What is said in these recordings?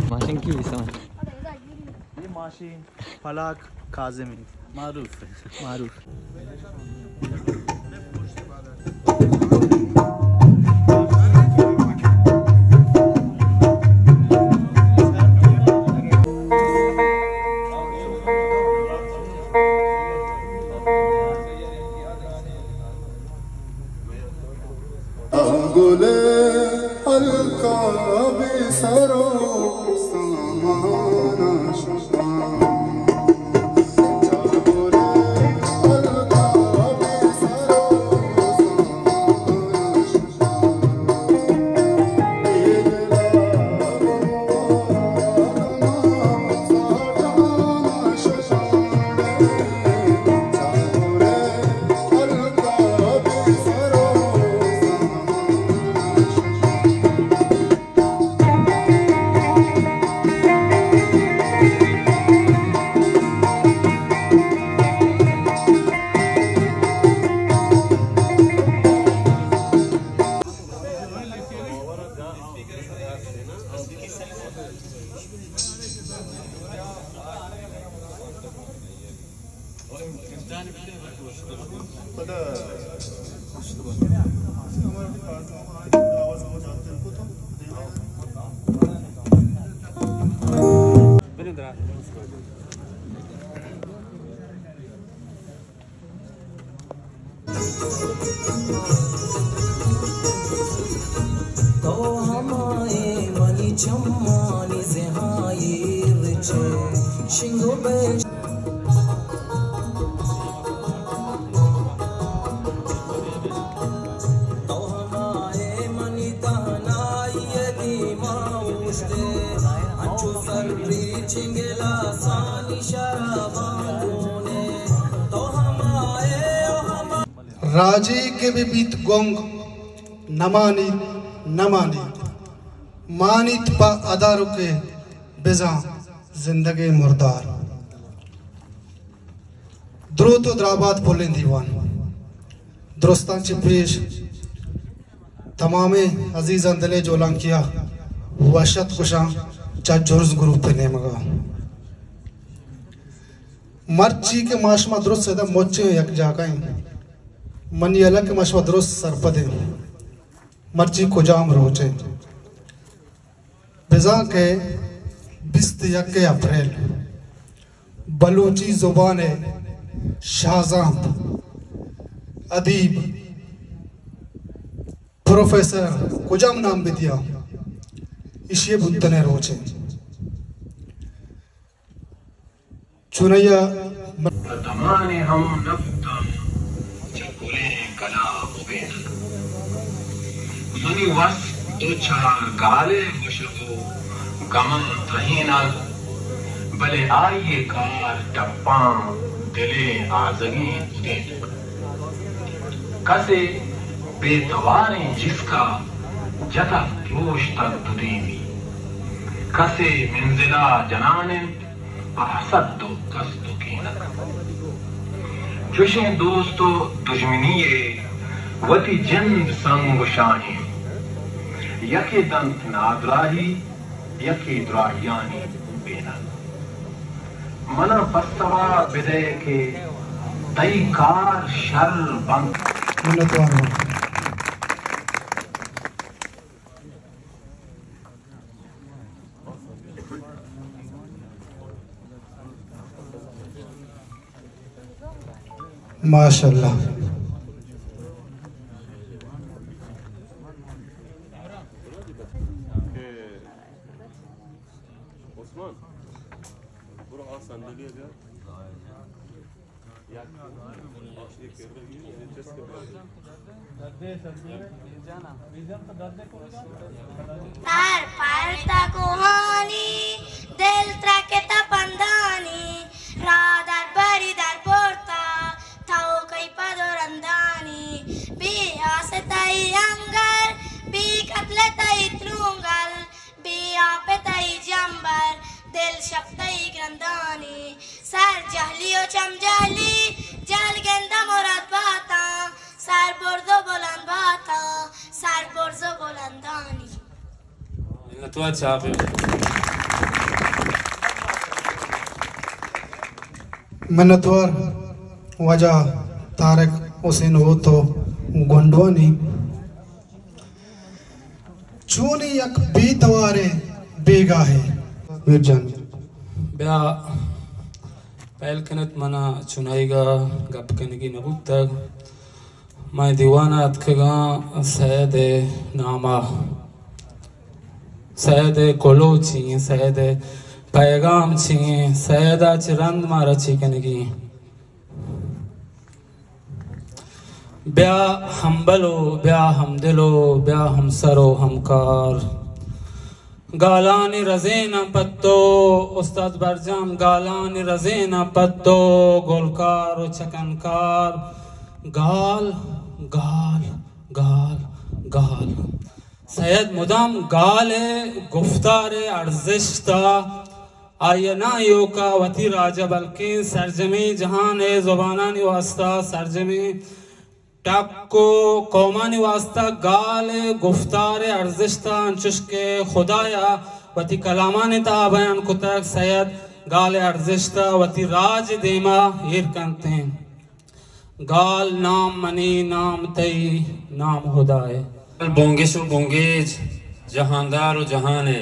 ماشین کی بیسان؟ یہ ماشین پلاک کاظمی، معروف ہے، معروف۔ گل القاب سر و سامان شما۔ تو ہمائے منی چمانی زہائی رچے شنگو بے۔ تو ہمائے منی تہنائی دیما اوشتے، انچو سری چنگلاسانی شراباں گونے۔ تو ہمائے، او ہمائے۔ راجے کہ بہ بیت گنگ، نہ مانیت، نہ مانیت، مانیت پہ ادارکے بزاں زندگیں مردار۔ دروت و درابات پلیں دیوان۔ درستاں چہ پیش تمامیں عزیزاں دلے جولانکیا وش اتک گوشاں چہ جرز گروپ نیمگا۔ مرچی کہ ما شما درست ادا مچیں یک جاگہ ایں، منی ہیال کہ ما شما درست سرپد ایں مرچی کجام روچ ایں۔ بزاں کہ بیست یک اپریل بلوچی زبان ءِ شاہزانت، ادیب، پروفیسر، کجام نام بدیاں، ایشی ءِ بوتن ءِ روچ ایں۔ چونایا دمان ہم نبوتاں چہ گلیں کلا ببینگ۔ منی وس دو چار گالے گوشگ و گماں تہینگ، بلے آئی ءِ کار ٹپاں دل ءِ آزگیں پدینگ۔ کسے بے تواریں جسکا جتگ پروشتگ دودیمی۔ کسے منزلا جنان انت پہ حسد و قصد و کینگ۔ چوشیں دوست و دژمنی ءَ وتی جند سنگ و شاہیں۔ یکے دنت نادراہی، یکے دراہیانی بینگ۔ منا پسوا بدئے کہ تئی کار شر بنت۔ منتوار آں۔ ماشاءاللہ۔ عثمان، برو آ صندلی بیار۔ سر پر تہ کوہانی، دل ترکتہ پندانی، راہ در بری در برتہ تئو کئی پد و رندانی۔ بے آس تئی انگر، بے کتل تئی ترونگل، بے آپ تئی جمبر، دل شپ تئی گرندانی۔ سر جہلی و چم جہلی، جہل گندہ مراد باتاں، سر برز و بلند باتاں، سربرز و بلندانی. منتوار چاپے. منتوار واجہ طارق حسین ہوت و گونڈوانی. چونی یک بے تواریں بیگاہے. میر جان. بیا پہل کنت، منا چنائیگا گپ کنگی نبوتگ. مئے دیوان ء اتکگاں سید ء نام ء، سید ء کلو چی ایں، سید ء پیغام چی ایں، سید ء چہ رند مارا چی کنگی ایں؟ بیا ہمبل و بیا ہمدل و بیا ہمسر و ہمکار. گالانی رزیناں پہ تو، استاد برجام، گالانی رزیناں پہ تو، گلکار و چکنکار. گال، گال، گال، گال. سید مدام گال ء گفتار ء ارزشت ء آئی ء نہ ایوک ء وتی راج ء بلکیں سرجمیں جہان ء زبانانی واستہ، سرجمیں ٹک و قومانی واستہ گال ء گفتار ء ارزشت ء انچش کہ خدایا وتی کلامانی تہا بیان کتگ، سید گال ء ارزشت ء وتی راج ء دیما ایر کنت انت. گال نام منی، نام تئی، نام ہدائے. بنگش و بنگیج، جہاندار و جہانے،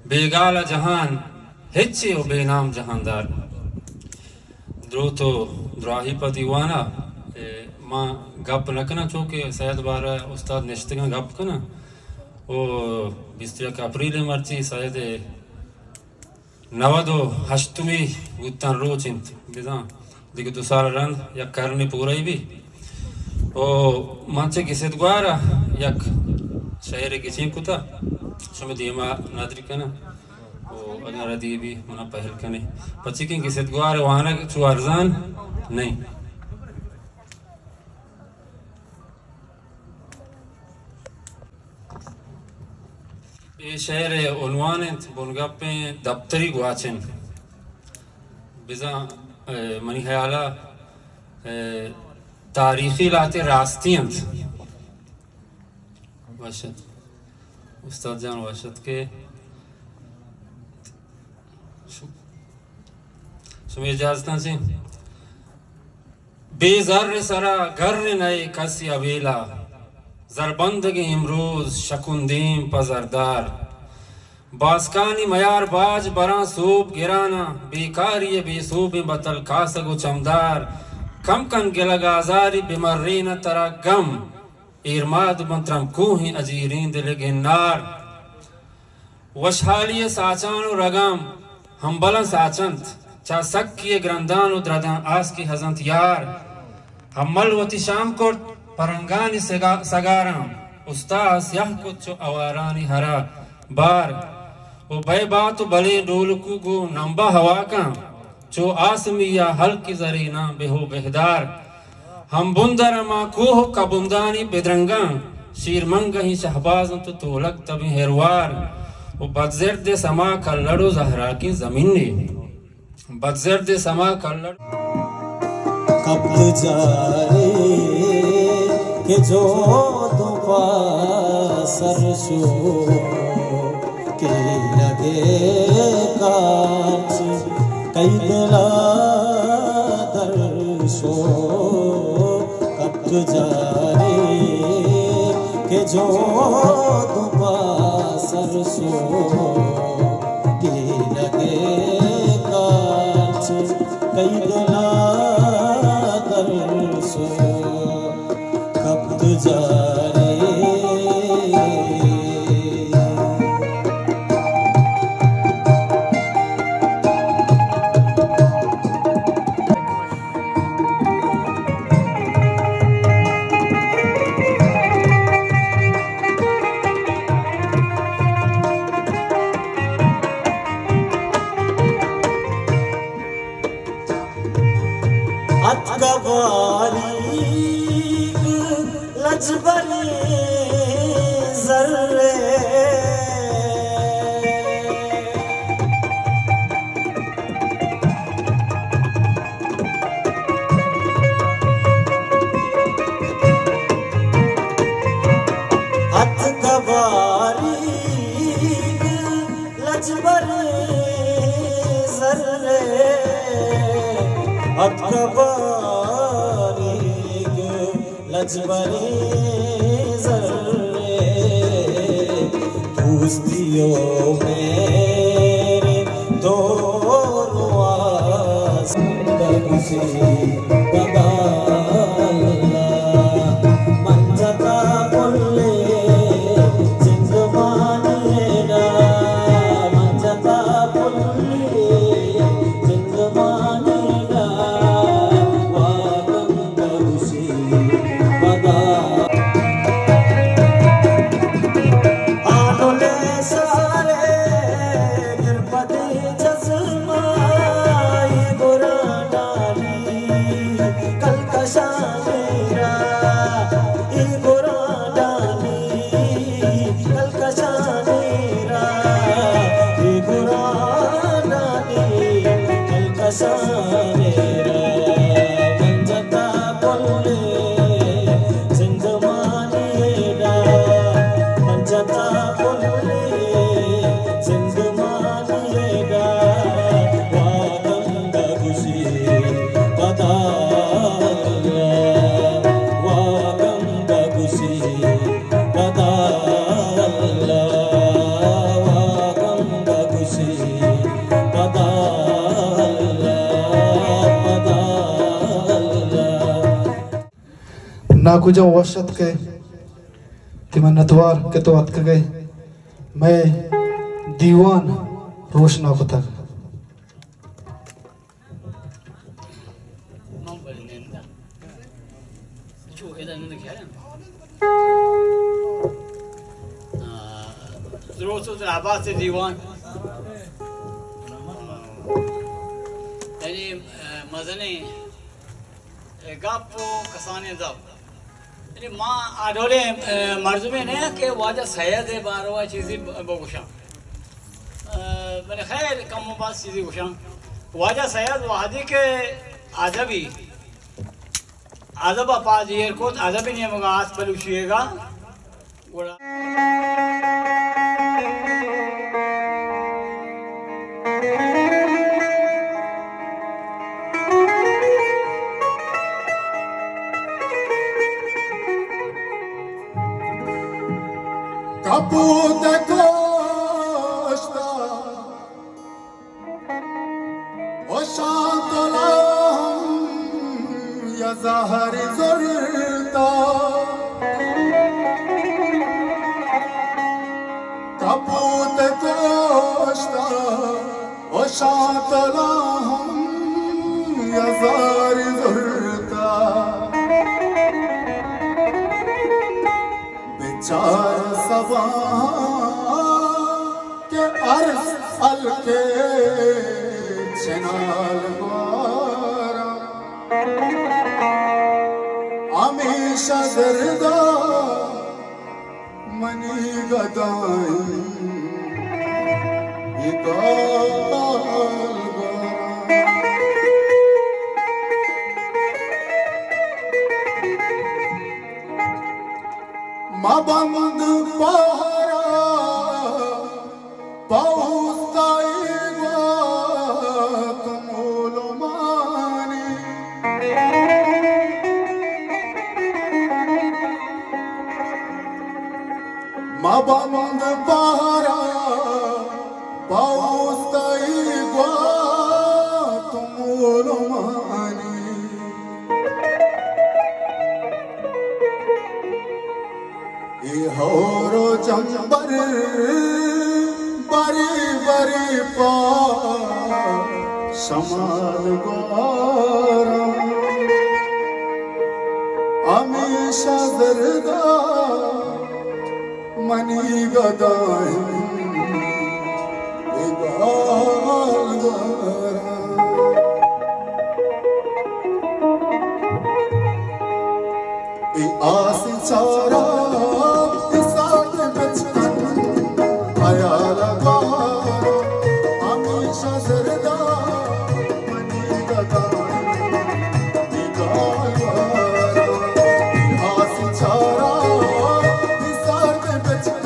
بے گال ء جہان ہچے و بے نام جہاندار. دروت و دراہی پہ دیوان ء، اے، ما گپ نہ کناں، چونکہ سید بارہ استاد نشتگاں گپ کناں. او بیست و یک اپریل ء مرچی سید ء نود و ہشتمی بوتن روچ انت، بزاں دگہ دو سال رند یک کرنے پورہ بی. او من چہ گسیت گوار ء یک شعرے گچین کتا، شمے دیما ندر کناں. او اگاں ردی بی منا پہل کنے، پچی کہ گسیت گوار ء وانگ چو ارزان نہیں. اے شعر ء عنوان انت بنگپیں دپتری گواچن. بزاں، اے، منی خیال ء، اے، تاریخی لہتے راستی انت. وشت. استاد جان وشت کہ شمے اجازتاں چی؟ بے زر سرا گر نئے کسی ابیلا، زربندگیں امروز شکندیم پہ زردار. باسکانی میار باج براں سوب گراناں، بیکاری ء بے سوبیں بتل کاسگ و چمدار. کم کن گلگ آزاری بمرینہ ترا گم، ایرماد بنت رمکوہیں اجیریں دل گنار. وشحالی ء ساچان و رگام ہمبلاں ساچنت، چہ سکی ء گرندان و درداں آسکے ہزنت یار. ہمل وتی شام کرت پہ رنگانی سگا-، سگاراں، استاء سیاہ کت چو اوارانی ہرا بار. و بئے بات و بلیں ڈولکو گوں نمبہ ہواکاں، چو آسمی یا ہلک زریناں بہ و بہدار. ہم بندر ہما کوہ و کبندانی بدرنگاں، شیرمنگہیں شہباز انت و تولگ تبیں ہروار. و بدزرد سما کلڑ و زہراکیں زمینے، بدزرد سما کلڑ. کپت جارے کہ جو دو پا سر شو، کہ لگے کاچ کئی دلا در شو. کپت جارے کہ جو دو پا سر شو، کہ لگے کاچ کئی دلا در شو. کپت جارے. اتک باریگ لجبریں زرے. تباریگ لجبریں زرے، ات تباریگ لجبریں زرے، دوستی و مہر دور واس بگوشی پدا اللہ، من جتا پلے زندمانی ڈا، من جتا پلے زندمانی ڈا، وادم بگوشی پدا۔ آنو لے سارے درپدی جزمائی گرانڈانی کلکشانی را، ای گرانڈانی کلکشانی را، ای گرانڈانی کلکشانی را، من جتا پلے زندمانی ڈا، من جتا پلے زندمانی ڈا، وادم بگوشی پدا، وادم بگوشی پدا، وادم بگوشی پدا، پدا۔ ناکو جان وش اتکئے، تئی منتوار کہ تو اتکگئے، مئے دیوان روشنا کتگ۔ دروت و زرابات دیوان، یعنی، مزنیں گپ و کسانیں دپ۔ یعنی ما آ ڈولیں، اه، مردمے نہ کہ واجہ سید ء باروا چیزی ب-، بگوشاں۔ اه، بلے خیر، کم و باز چیزی گوشاں۔ واجہ سید وہدی کہ ادبی، ادب ء پاد ایر کت، ادبی نیمگا آت بلوچی ء گا۔ گڑا کپوت کشتا و شانتلا ہم یا زہر زرتا۔ کپوت کشتا و شانتلا ہم یا زہر زرتا۔ بچار سباں کہ ارس ہلکے چنال گوارا، ہمیشہ زردا منی گدائیں اے گال گوارا۔ مبند پہرا پہ اوستائی گوات مولمانی۔ مبند پہرا پہ اوستائی گوات مولمانی۔ اے ہور و جمبر بری بری پا شمال گوارا، ہمیشہ زردا منی گدائیں اے گال گوارا۔ اے آس چارا، اے ساعت بچکن، خیال گوارا، ہمیشہ زردا منی گدائیں اے گال گوارا۔ اے آس چارا، اے ساعت بچکن،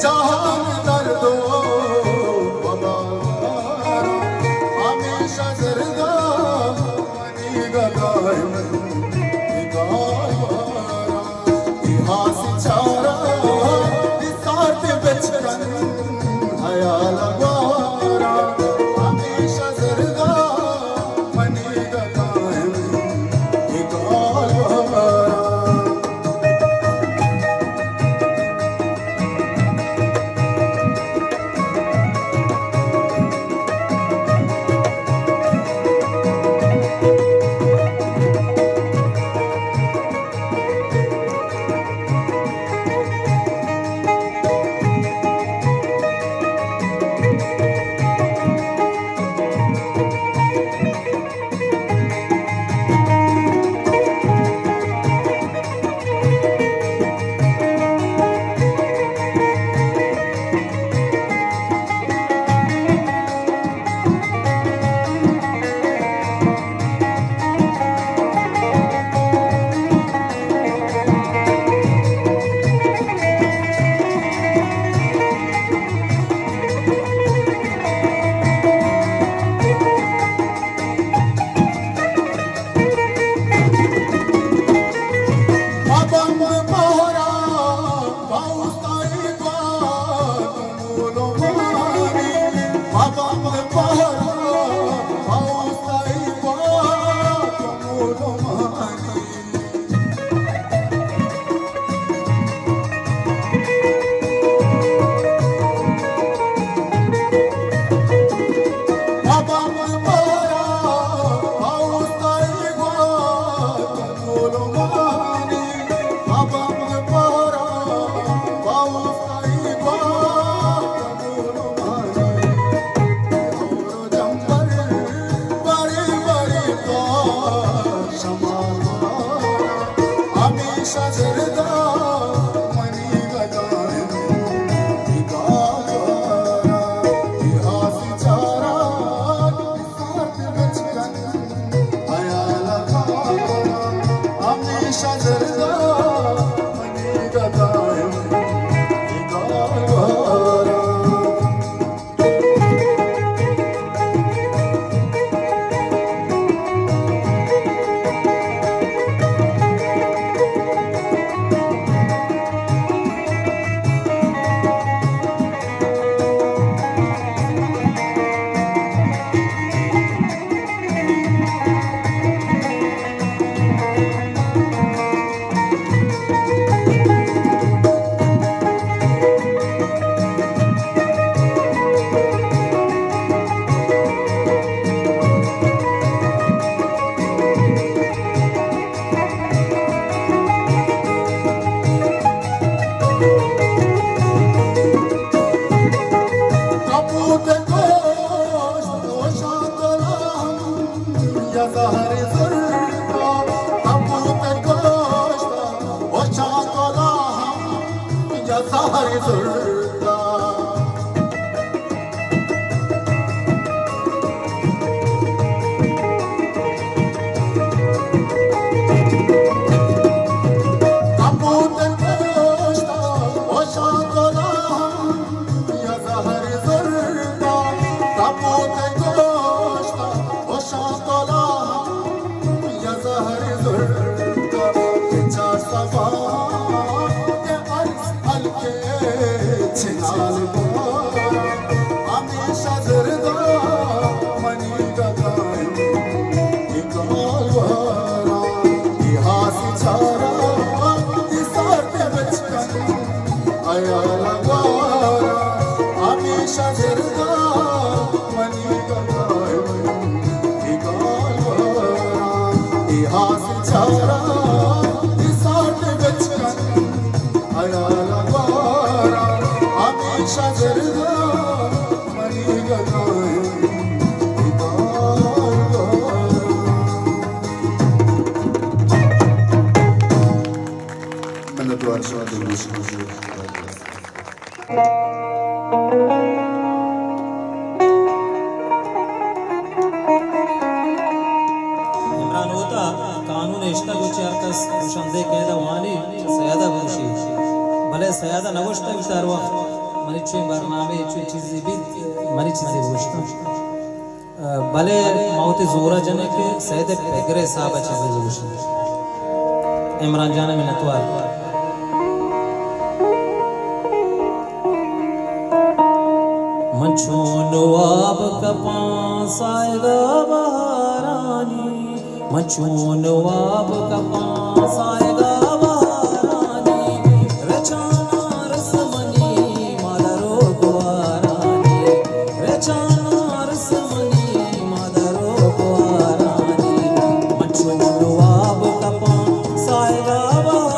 جہان درد و وبا، ہمیشہ زردا منی گدائے نگاہ وارا۔ اے ہاسی چارا، اے سارت بچکن حیال گوارا۔ ہمیشہ زردا منی گدائے نگاہ وارا۔ منتوار شما دلگوش. عمران ہوتا قانون اشتگ و چہ ہر کس گوشندے قید وانی سیادہ گوشی، بلے یاد نہ گوشتگ، تر وقت منی چویں برنامہ، چویں چیزے بیت، منی چیزے گوشتگ۔ بلے ما وتی زورا جنیں کہ سید پگر صاحب چیزے بگوشیں۔ عمران جان منتوار۔ من چون واب کپاں ساہگا بہارانی، من چون واب کپاں ساہگا بہارانی، رچان ارس منی مادر و گوارانی، رچان ارس منی مادر و گوارانی، من چون واب کپاں ساہگا بہارانی۔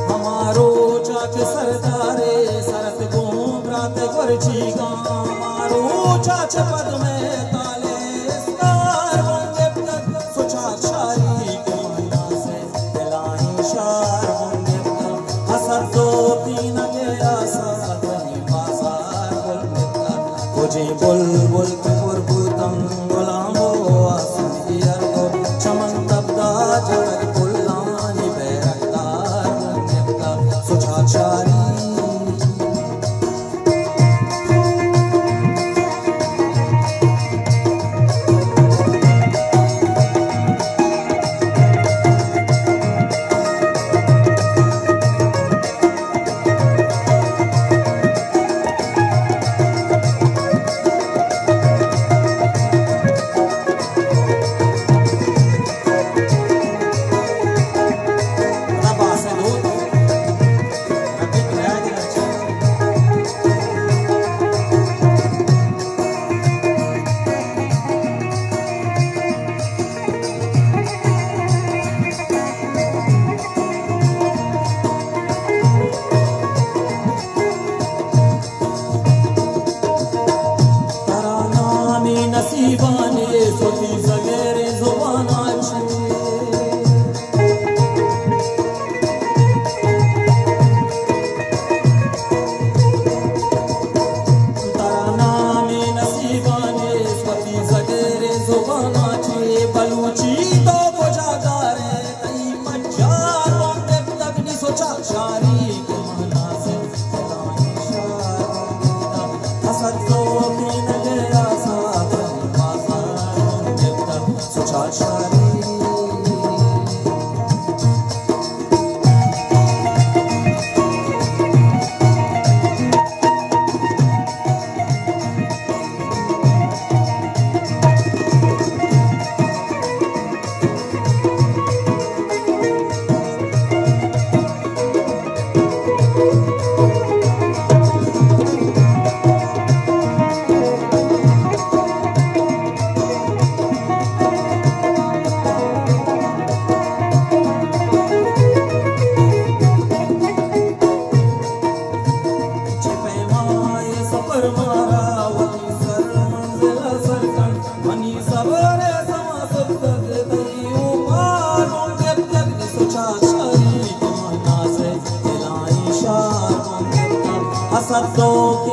ہما روچا چہ سردارے سرت گوں برات گورچیگاں، ہما روچا چہ پدمے تالے استار بن گپتگ، سچار شاری کہ منا سے دلائیں شار بن گپتگ، حسد و کینگے آسا بازار بن گپتگ، کجیں بلبل کہ پر بوتم غلام و آسمانی ارگ و چمن تبدا جڑگ پلانی بیرکدار بن گپتگ، سچار شاری۔ ترا نامی نصیبانی سوتی زگیریں زبانا چی۔ ترا نامی نصیبانی سوتی زگیریں زبانا چی۔ بلوچی تو کجا دارے؟ تئی پجار بن گپتگ نی سچار شاری کہ منا سے دلائیں شار بن گپتگ، حسد و کینگے آسا بن بازار بن گپتگ، سچار شاری۔ چہ پیما اے سفر مارا وتی سر منزل ءَ سر کنت، منی صبر ءِ سما ستک، تئی اوپار من گپتگ، نی سچار شاری کہ من نازے دلائیں شار من گپتگ، حسد و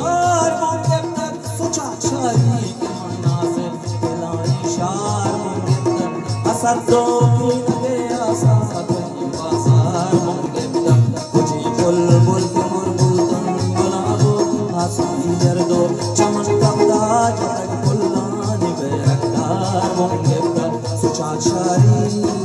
شار من گپتگ سچا چاری کہ من نازل دلانی شار من گپتگ. اسد دوکی نگے آسا کہیں بازار من گپتگ. کجی بلبل کہ مربوطن گلابو آسانی گردو چمن کپتا جتگ گلانی بیرکدار من گپتگ سچا چاری.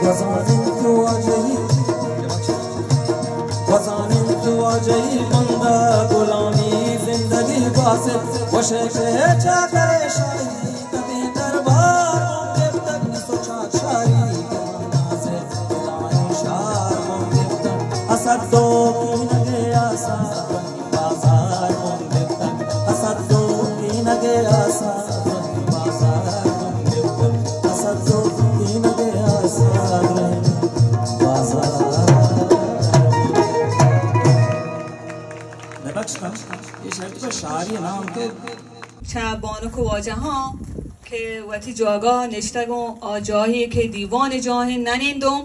گوزان انت واجہی، گوزان انت واجہی بندہ غلامی زندگی باسط وشے کہ چاکر شاہی کبھی دربار گپتگ سچا چاری. اسد دوکی نگے آسا بازار من گپتگ. اسد دوکی نگے آسا بازار من گپتگ. اسد دوکی نگے آسا بازار. ببخش کن، یہ شرط پر شاعری نام کے چہ بانک ءُ واجہاں کہ وتی جاگہ ءَ نشتگ اوں، آ جاہے کہ دیوان ءِ جاہ اِنت، نہ نندوں.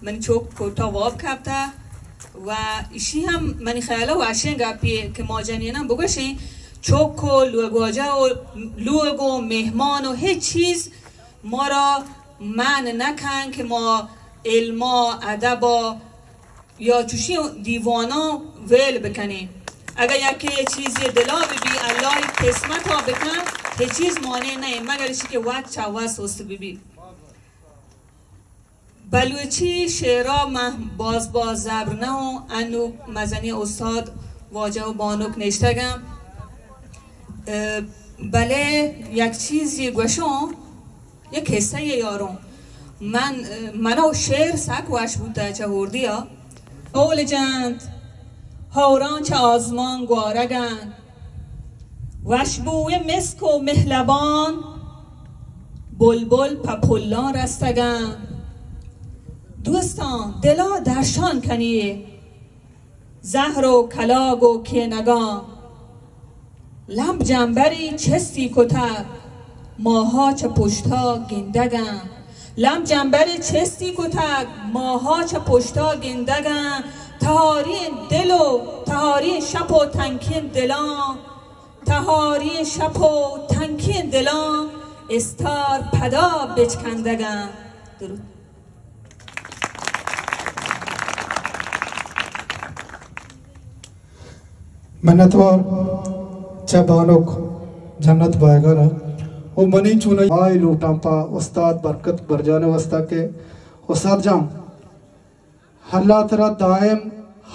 من چک کوٹا واب کپتہ و ایشی ہم منی خیال ءَ وشیں گپے کہ ما جنیناں بگوشیں، چک ءُ لوگ واجہ ءُ لوگ ءُ مہمان ءُ ہچ چیز مارا منع نہ کن کہ ما علم ءَ، ادب ءَ، یا چوشیں دیواناں ویل بکنیں. اگاں یکے چیزے دلا ببی، اللہ قسمتا بکن، ہچ چیز مانع نہ ایں، مگر اشی کہ وت چہ وت سست ببی. بلوچی شعرا من باز باز زبر نہ اوں، انو مزنیں استاد واجہ ءُ بانک نشتگاں. اه، بلے یک چیزے گوشوں، یک قصہ یے یاروں. من، من ءَ شعر سک وش بوتہ چہ ہوردی ءَ. ھول جنت ھوراں چہ آزمان گوارگ اَنت. وشبوئے مسک ءُ مھلبان بلبل پہ پلاں رستگ اَنت. دوستاں دل ءَ درشان کنی ئے زھر ءُ کلاگ ءُ کینگاں. لمب جمبرے چستی کتگ، ماہ ءَ چہ پشت ءَ گندگ اَنت. لمب جمبرے چستی کتگ، ماہ ءَ چہ پشت ءَ گندگ اَنت. تھاریں دل ءُ تھاریں شپ ءُ تنکیں دلاں، تھاریں شپ ءُ تنکیں دلاں استار پدا بچکندگ اَنت. درود. منتوار چہ بانک جنت بایگان ءَ. ءُ منی چونائی لوٹاں پہ استاد برکت برجان ءِ واستا کہ استاد جان، اللہ ترا دائم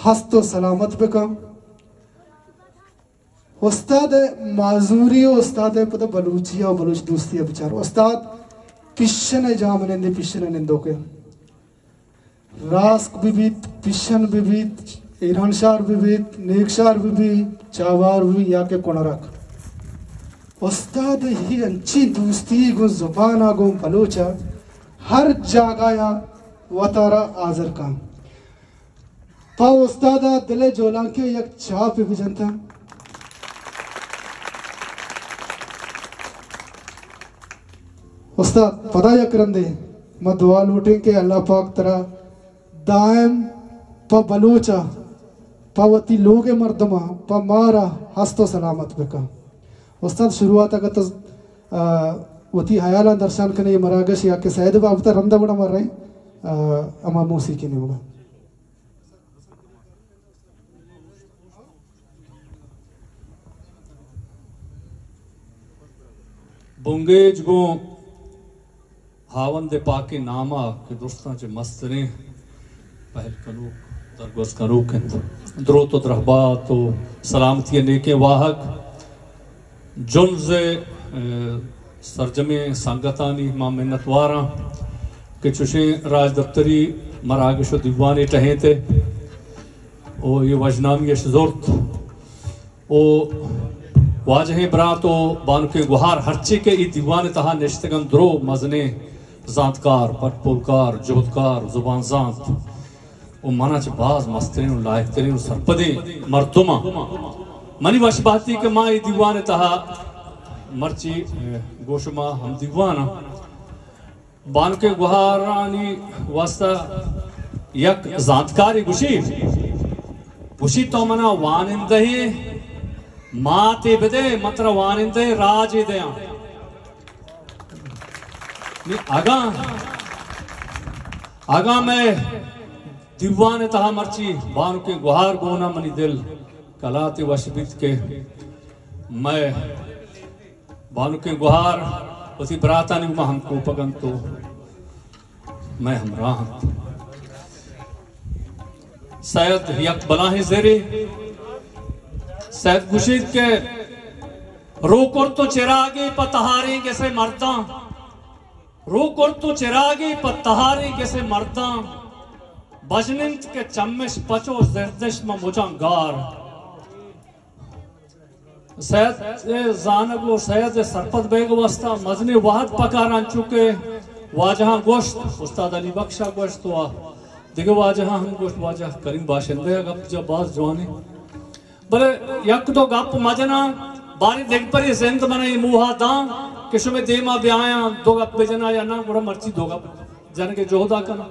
ھست ءُ سلامت بکن. استاد ءِ معذوری ءُ استاد ءِ پدا بلوچی ءُ بلوچ دوستی ءَ بچار. استاد پیشن ءِ جاہ ءَ نندے، پیشن ءِ نندوک ئے. راسک بہ بیت، پیشن بہ بیت، ایرانشار بہ بیت، نیکشار بہ بیت، چاوار بہ بیت یا کہ کنرک. استاد ءِ انچیں دوستی گوں زبان ءَ گوں بلوچ ءَ ھر جاگہ ءَ وتارا حاضر کن. پہ استاد ءَ دل ءِ جولانکے ءَ یک چاپے بجنت. استاد، پدا یک رندے ما دعا لوٹیں کہ اللہ پاک ترا دائم پہ بلوچ ءَ، پہ وتی لوگ ءِ مردماں، پہ مارا ھست ءُ سلامت بکن. استاد، شروعات ءَ تو، آ، وتی ھیالاں درشان کنے مراگش یا کہ سید بابت ءَ، رند ءَ گڑا ما رئیں، آ، ھما موسیقی نیمگ ءَ. بنگیج گوں ھاوند پاکیں نام ءَ کہ درستاں چہ مستریں پہل کنوک، درگوز کنوک انت۔ دروت و درہبات و سلامتی نیکیں واہگ۔ جنز، اے، سرجمیں سنگتانی ما منتواراں کہ چوشیں راجدپتری مراگش و دیوانے ٹہینتے و اے وژنامی اش زرت۔ و واجہیں برات و بانکیں گہار، ہرچی کہ اے دیوان تہا نشتگن، درو مزنیں زانتکار، پٹ پولکار، جہدکار، زبان زانت و منا چہ باز مسترین و لائق ترین و سرپدیں مردماں۔ منی وش بہتی کہ ما اے دیوان تہا مرچی، اے، گوں شما ہم دیوان آں۔ بانکیں گہارانی واسطہ یک زانتکارے گوشی، گوشی، تو منا وانندہیں ماتے بدے، من ترا وانندہیں راجے دیاں۔ نی اگاں، اگاں مئے دیوان تہا مرچی بانکیں گہار گونا، منی دل کلاتے وش بیت کہ مئے بانکیں گہار وتی براتانی گوما ہم کوپگ انت و مئے ہمراہ انت۔ سید یک بلاہیں زرے۔ سید گوشیت کہ رو کرت و چراگے پہ تہاریں گسے مرداں، رو کرت و چراگے پہ تہاریں گسے مرداں، بژن انت کہ چمش پچ و زردش مہ مجاں گار۔ سید ءِ زانگ و سید ءِ سرپد بیگ ءِ واستہ مزنیں وہد پکار انت، چونکہ واجہاں گوشت، استاد علی بخش ءَ گوشت و دگہ واجہاں ہم گوشت، واجہ کریم باشندہ ءِ گپ جا باز جوانیں۔ بلے یک دو گپ مجناں، باریں دگہ برے زند من ءَ اے موہ ءَ داں کہ شمے دیما بیایاں، دو گپ بجناں یا ناں، گڑا مرچی دو گپ جنگ ءِ جہد ءَ کناں۔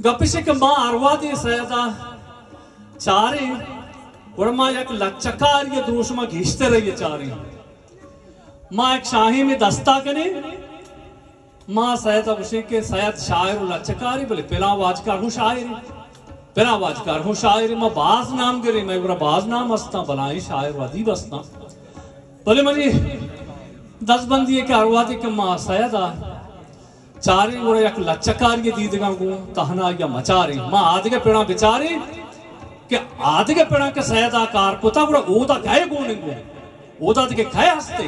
گپ اش کہ ما ہر وہدے سید ءَ چاریں، گڑا ما یک لچہ کاری ءِ دروشم ءَ گیشتر ءَ چاریں۔ ما یک شاہیمے دست ءَ کنیں، ما سید ءَ گوشیں کہ سید شاعر و لچہ کارے، بلے پلاں واجکار ہوں شاعرے، پلاں واجکار ہوں شاعرے، ما باز نام گریں، مئے گورا باز نام ہستاں، بلاہیں شاعر و ادیب ہستاں، بلے منی دزبندی ءَ کہ ہر وہدے کہ ما سید ءَ چاریں گڑا یک لچہ کاری ءِ دیدگاں گوں، تہنا یا مچاریں۔ ما آدگہ پڑاں بچاریں کہ آدگہ پڑاں کہ سید ءَ کار کتا، گڑا اودا کئے گون انت گوں؟ اودا دگہ کئے ہستے؟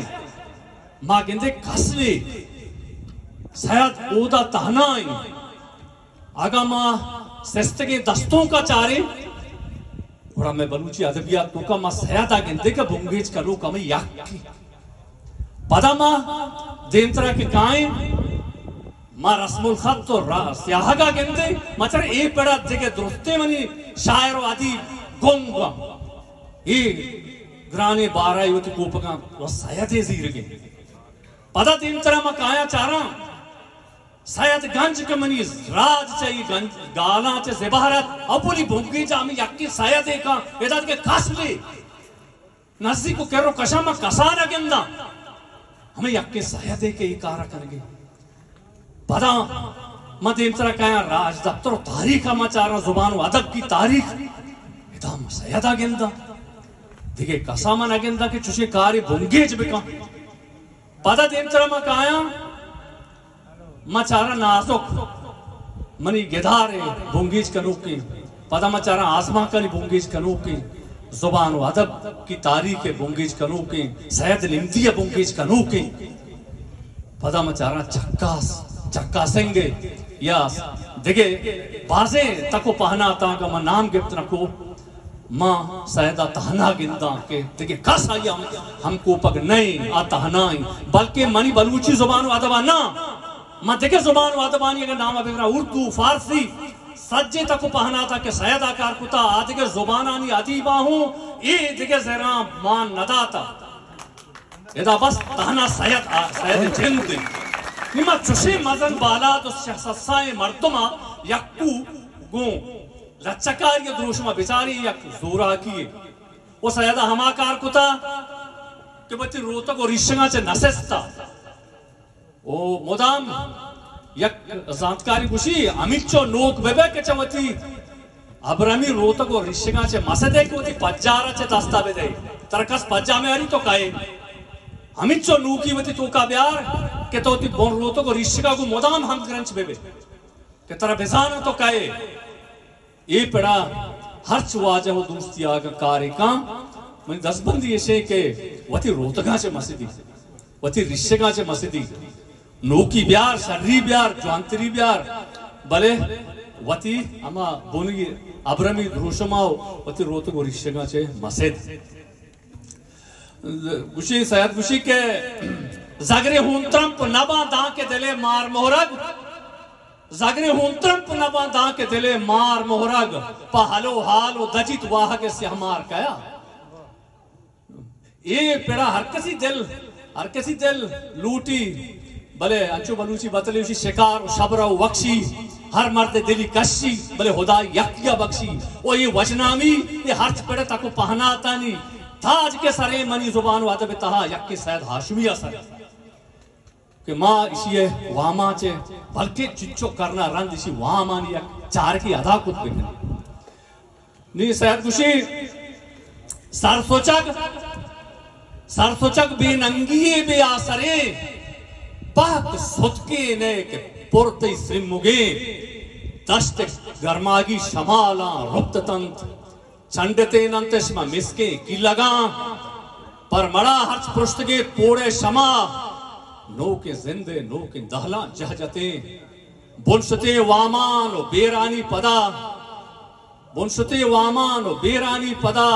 ما گندے کس نے۔ سید اودا تہنا انت۔ اگاں ما سستگیں دستونک ءَ چاریں، گڑا مئے بلوچی ادبیات توکا ما سید ءَ گندے کہ بنگیج کنوک ہمے یکے۔ پدا ما دیمترا کہ کائیں، ما رسم الخط و را-، سیاہگ ءَ گندیں، ما چاریں اے پڑا دگہ درستیں منی شاعر و ادیب گنگ انت۔ اے گرانیں بارا اے وتی کوپگاں و سید ءِ زیرگیں۔ پدا دیمترا ما کایاں چاراں، سید گنج کہ منی راج چہ اے گنج گالاں چہ زبہر ات، اولی بنگیج ءَ ہمے یکیں سید ءَ کاں، ادا دگہ کس نے۔ نزیک و کر و کشاں ما کسا نہ گنداں، ہمے یکیں سید ءَ کہ اے کار ءَ کنگے۔ پدا ما دیمترا کایاں راجدپتر و تاریخ ءَ ما چاراں، زبان و ادب کی تاریخ، ادا ما سید ءَ گنداں، دگہ کسا ما نہ گنداں کہ چوشیں کارے بنگیج بکن۔ پدا دیمترا ما کایاں، ما چاراں نازک منی گدار ءِ بنگیج کنوکیں، پدا ما چاراں آزمانکانی بنگیج کنوکیں، زبان و ادب کی تاریخ ءِ بنگیج کنوکیں، سید نمدی ءِ بنگیج کنوکیں، پدا ما چاراں چکاس، چکاسنگ ءِ یا دگہ بازیں تک و پہناتاں کہ ما نام گپت نہ کو۔ ما سید ءَ تہنا گنداں کہ دگہ کس آئی ءَ ہم، ہم کوپگ نہ انت، آ تہنا انت، بلکیں منی بلوچی زبان و ادب ءَ نہ، ما دگہ زبان و ادبانی اگر نام ءَ بگراں، اردو، فارسی، سجیں تک و پہنات ءَ کہ سید ءَ کار کتا، آ دگہ زبانانی ادیباں ہوں اے دگہ زراں مان نہ داتا۔ ادا بس تہنا سید ءَ، سید ءِ جند انت۔ نی ما چوشیں مزن بالاد و شخص سائیں مردم ءَ یکو گوں لچہ کاری ءِ دروشم ءَ بچاریں، یک زوراکی یے۔ و سید ءَ ہما کار کتا کہ وتی روتگ و ریشگاں چہ نہ سستا۔ و مدام یک زانتکاری گوشی، ہمینچو نوک بہ بئے کہ چہ وتی ابرمی روتگ و ریشگاں چہ مہ سدئے کہ وتی پجار ءَ چہ دست ءَ بدئے۔ ترا کس پجا مہ آری تو کئے۔ ہمینچو نوکی وتی توکا بیار کہ تو وتی بن روتگ و ریشگا گوں مدام ہمگرنچ بہ بئے۔ کہ ترا بزاناں تو کئے۔ اے پڑا ہرچ واجہ و دوستی آگا کارے کن، منی دستبندی اشیں کہ وتی روتگاں چہ مسدی، وتی ریشگاں چہ مسدی۔ نوکی بیار، شری بیار، جوانتری بیار، بلے وتی ہما بنی ابرمی دروشما و وتی روتگ و ریشگاں چہ مسد۔ گوشی، سید گوشی کہ زگرے ہون ترمپ نباں داں کہ دلے مار مہرگ، زگرے ہون ترمپ نباں داں کہ دلے مار مہرگ، پہ ہلو حال و دجیت واہگ سیاہ مار کیا۔ اے پڑا ہر کسی دل، ہر کسی دل لوٹی، بلے انچو بلوچی بتلے اشی شکار و شبرا و وکشی، ہر مرد دلی کشی، بلے ہدا یکیا بخشی۔ و اے وشنامی، اے ہرچ پڑ تک و پہناتانی تاج کہ سریں منی زبان و ادب تہا یکے سید ہاشمی ء سر کہ ما اشی ء واما چہ بلکہ چنچو کرنا رند اشی وامانی یک چارکی ادا کت بکنیں۔ نی سید گوشی، سرسچگ، سرسچگ بے ننگی ء بے آسریں، پہک ستکیں نئے کہ پر تئی سرمگیں، دشت گرماگی شمالاں رپت اتنت، چنڈتین انتش ماں مسکیں کیلگاں، پر مڑا ہرچ پرشتگیں پوڑے شما، نوکیں زندے نوکیں دہلاں جہ جتیں، بنشتیں وامان و بیرانی پدا، بنشتیں وامان و بیرانی پدا،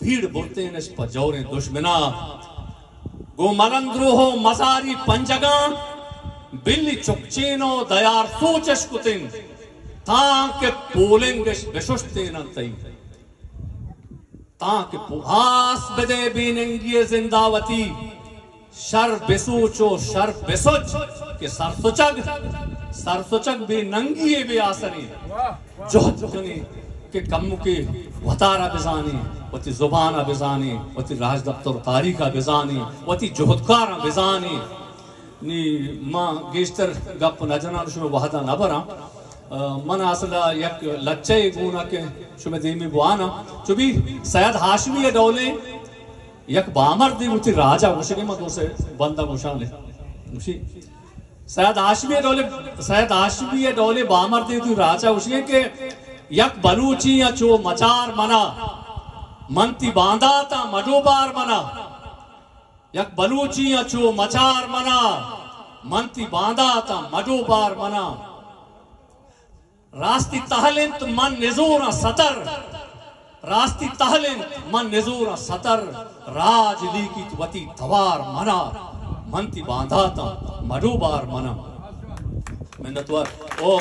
بھیڑ برتینش پہ جوریں دژمنا۔ گوں ملندروہ و مزاری پنجگاں بلی چکچین و دیار سوچش کتن، تاں کہ پولنگش بششتین انت تئی۔ تاں کہ پو-، آس بدے بے ننگی زندہ وتی۔ شر بسوچ و شر بسچ کہ سرسچگ، سرسچگ بے ننگی ء بے آسریں۔ جہد کنیں کہ کمکے وتارا بزانیں، وتی زبان ء بزانیں، وتی راج دپتر و تاریخ ء بزانیں، وتی جہدکاراں بزانیں۔ نی ما گیشتر گپ نہ جناں، شمئے وہدا نہ براں۔ ء من اصل ء یک لچہ ء گون ء کہ شمئے دیمی بواناں، چو بی سید ہاشمی ء ڈولیں یک بامردے وتی راج ء گوشگیں، من دو سے بند ء گوشاں۔ گوشی، سید ہاشمی ء ڈولیں، سید ہاشمی ء ڈولیں بامردے وتی راج ء گوشگیں کہ یک بلوچی ء چو مچار منا، من تی بانداتاں مڈو بار منا۔ یک بلوچی ء چو مچار منا، من تی بانداتاں مڈو بار منا۔ راستی تہل انت من نزوراں ستر، راستی تہل انت من نزوراں ستر، راج لیکیت وتی توار منا، من تی بانداتاں مڈو بار منا۔ منتوار۔ او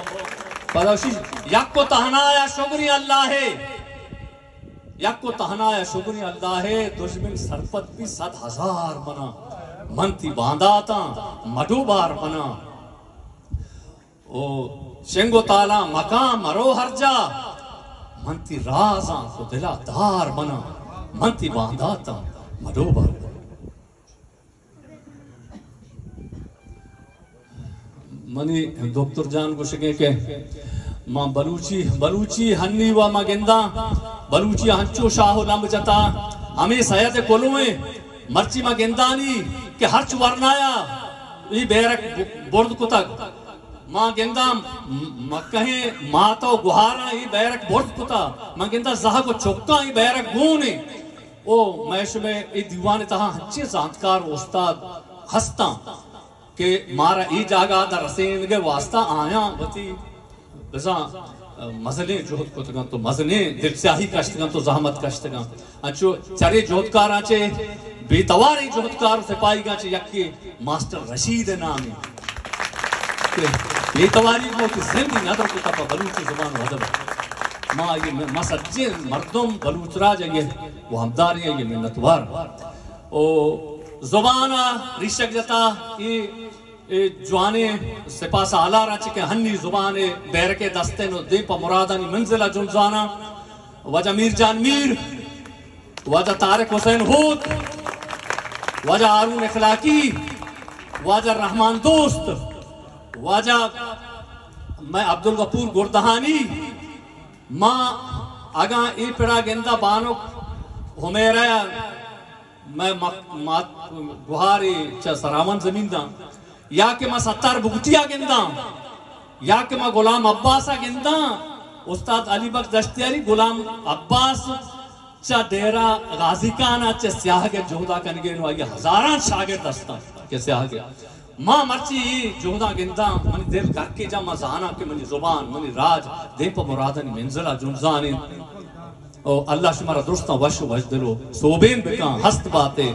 پدا شی یک و تہنایا شگری اللہ ہے، یک و تہنایا شگری اللہ ہے، دژمن سرپد بی صد ہزار منا، من تی بانداتاں مڈو بار منا۔ او شنگ و تالاں مکاں مرو ہر جا، من تی رازاں تو دلا دار منا، من تی بانداتاں مڈو بر۔ منی دکتر جان گوشگیں کہ ما بلوچی، بلوچی ہنی و ما گنداں، بلوچی ہنچو شاہ و لمب جتا، ہمیں سید کلویں، مرچی ما گندانی کہ ہرچ ورنایا ای بیرک برد کتگ۔ ما گنداں مکہیں مات و گہاراں ای بیرک برز کتا۔ ما گنداں زہگ و چکاں ای بیرک گون انت۔ او مئے شمئے ای دیوان تہا ہنچیں زانتکار و استاد ہستاں کہ مارا ای جاگہ در رسینگ واسطہ آیاں وتی بزاں مزنیں جہد کتگاں تو مزنیں دلسیاہی کشتگاں تو زحمت کشتگاں۔ انچو چرے جہدکاراں چے بے تواریں جہدکار و سپاہیگاں چے یکے ماسٹر رشید ء نام انت کہ بے تواری گوں وتی زندی ندر کتا پہ بلوچی زبان و ادب۔ ما یہ م-، ما سجیں مردم بلوچ راج ء یہ وامداریں، یہ منتوار۔ او زبان ء ریشگ جتا، اے، اے جوانیں سپاہ سالاراں چہ کہ ہنی زبان ء بیرک ء دستین و دیم پہ مرادانی منزل ء جنزاناں۔ واجہ میر جان میر، واجہ طارق حسین ہوت، واجہ ہارون اخلاقی، واجہ رحمان دوست، واجہ مئے عبدالغفور گردہانی، ما اگاں اے پڑا گنداں بانک حمیرہ مئے مک-، مات-، گوہارے چہ سراوان زمین داں، یا کہ ما ستار بگٹی ء گنداں، یا کہ ما غلام عباس ءَ گنداں، استاد علی بخش دشتیاری، غلام عباس چہ ڈیرہ غازی خان ءَ چہ سیاہگ ءِ جہد ءَ کنگ ءَ نوں آئی ءَ ہزاراں شاگرد ہستاں کہ سیاہگ ءِ۔ ما مرچی اے جہداں گنداں، منی دل گرکے جاں، ما زاناں کہ منی زبان، منی راج دیم پہ مرادانی منزل ءَ جنزان انت۔ او اللہ شمارا درستاں وش و وشدل و سوبین بکاں، ہست باتے،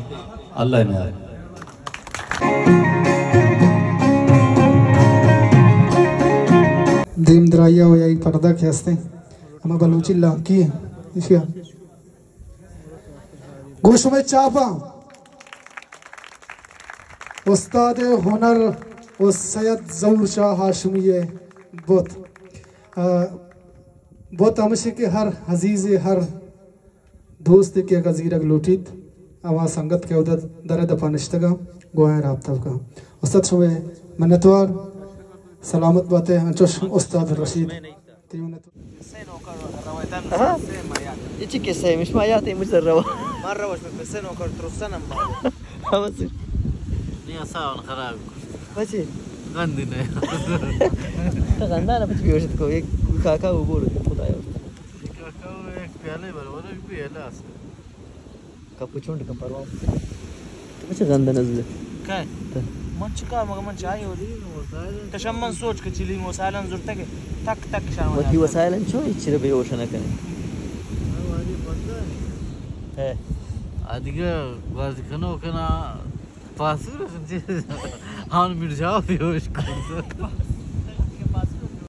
اللہ میار۔ دیم درائیا و یا پردہ کہ ہستیں، ہما بلوچی لانکی ہیں، ایشی ءَ گوں شمئے چاپاں استاد ہنر و سید ظہور شاہ ہاشمی ءِ بت۔ آ، بت ہمشی کہ ہر عزیزے، ہر دوستے کہ اگاں زیرگ لوٹیت، ہما سنگت کہ اودا در ءِ دپا نشتگاں، گوں آیاں رابطہ بکاں۔ استاد شمئے منتوار، سلامت باتے، انچوش استاد رشید۔ تئی منتوار۔ ہاں؟ اے چی قصہ ہے؟ مش ما یات ہے، مجھ سر روا۔ مار روا، مش پسے نوکر ترسن ہم مار۔ ہاں، بس۔ نہیں، اسا ان خراب۔ بچے۔ گندی نہیں۔ تو گندا نہ پچ بیوشت کو، ایک کاکا وہ بول، خدایا۔ کاکا وہ ایک پیالے بھر، وہ بھی پیالہ اس۔ کپو چونڈ کن پروا۔ تو چہ گند نزدے؟ کئے؟ تو۔ من چکا مگہ من چاہی ہو دی۔ تشم من سوچ کہ چلی وسائلن زرتگ، تک تک شان وتی وسائلن چو ہچ چرا بے ہوش نہ کنے۔ ہے۔ آدگہ بازی کنو کنا پاسور ہان مرجاو بے ہوش کن۔